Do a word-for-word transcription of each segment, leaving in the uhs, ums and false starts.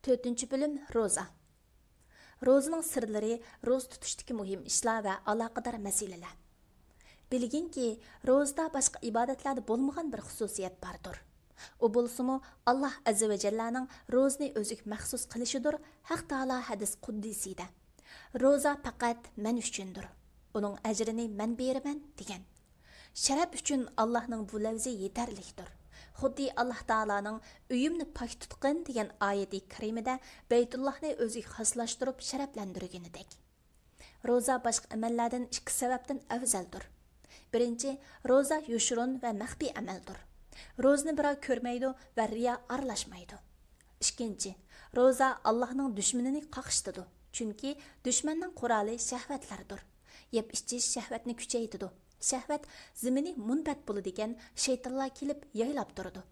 تۆتىنچى بۆلۈم، روزا. روزىنىڭ سىرلىرى، روزا تۇتۇشتىكى مۇھىم ئىشلار ۋە ئالاقىدار مەسىلىلەر. بىلگىنكى، روزىدا باشقا ئىبادەتلەردە بولمىغان بىر خۇسۇسىيەت باردۇر. ئۇ بولسىمۇ، ئاللاھ ئەززە ۋە جەللانىڭ روزىنى ئۆزىگە مەخسۇس قىلىشىدۇر. ھەق تائالا ھەدىس قۇددىسىدە، «روزا پەقەت مەن ئۈچۈندۇر. ئۇنىڭ ئەجرىنى مەن بېرىمەن» دېگەن. شەرەپ ئۈچۈن ئاللاھنىڭ بۇ لەۋزى يېتەرلىكتۇر. خۇددى ئاللاھ تائالانىڭ «ئۆيۈمنى پاك تۇتقىن» دېگەن ئايىتى كەرىمىدە بەيتۇللاھنى ئۆزىگە خاسلاشتۇرۇپ شەرەپلەندۈرگىنىدەك. روزا باشقا ئەمەللەردىن ئىككى سەۋەبتىن ئەۋزەلدۇر. بىرىنچى، روزا يوشۇرۇن ۋە مەخپىي ئەمەلدۇر. روزىنى بىراۋ كۆرمەيدۇ ۋە رىيا ئارىلاشمايدۇ. ئىككىنچى، روزا ئاللاھنىڭ دۈشمىنىنى قاقشىتىدۇ، چۈنكى دۈشمەننىڭ قورالى شەھۋەتلەردۇر. يەپ ئىچىش شەھۋەتنى كۈچەيتىدۇ. شەھۋەت زېمىنى مۇنبەت بولىدىكەن، شەيتانلار كېلىپ يايلاپ تۇرىدۇ.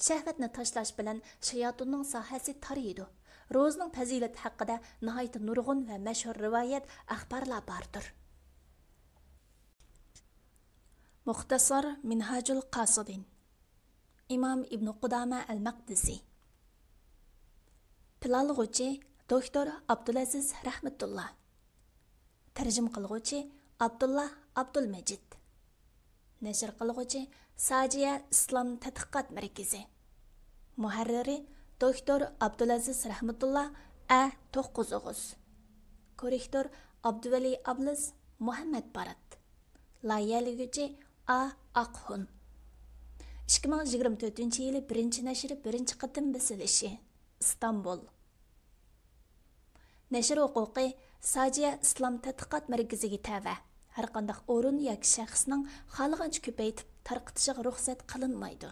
شەھۋەتنى تاشلاش بىلەن شاياتۇننىڭ ساھەسى تارىيىدۇ. روزىنىڭ پەزىلىتى ھەققىدە ناھايىتى نۇرغۇن ۋە مەشھۇر رىۋايەت، ئەخبارلار باردۇر. مۇختەسەر مىنھاجۇل قاسىدىن، ئىمام ئىبنى قۇدامە ئەل مەقدىسى. پىلانلىغۇچى، دوكتور ئابدۇلئەزىز رەھمەتۇللا. تەرجىمە قىلغۇچى، ئابدۇللا ئابدۇلمەجىت. نەشر قىلغۇچى، ساجىيە ئىسلام تەتقىقات مەركىزى. مۇھەررىرى، دوكتور ئابدۇلئەزىز رەھمەتۇللا، ئە توققۇز ئوغۇز. كوررېكتور، ئابدۇۋەلى ئابلىز، مۇھەممەد بارات. لايىھەلىگۈچى، ئا ئاقخۇن. ئىككى مىڭ يىگىرمە تۆتىنچى يىلى بىرىنچى نەشرى بىرىنچى قېتىم بېسىلىشى. ئىستانبۇل. نەشر ھوقۇقى ساجىيە ئىسلام تەتقىقات مەركىزىگە تەۋە. ھەرقانداق ئورۇن ياكى شەخسنىڭ خالىغانچە كۆپەيتىپ تارقىتىشىغا رۇخسەت قىلىنمايدۇ.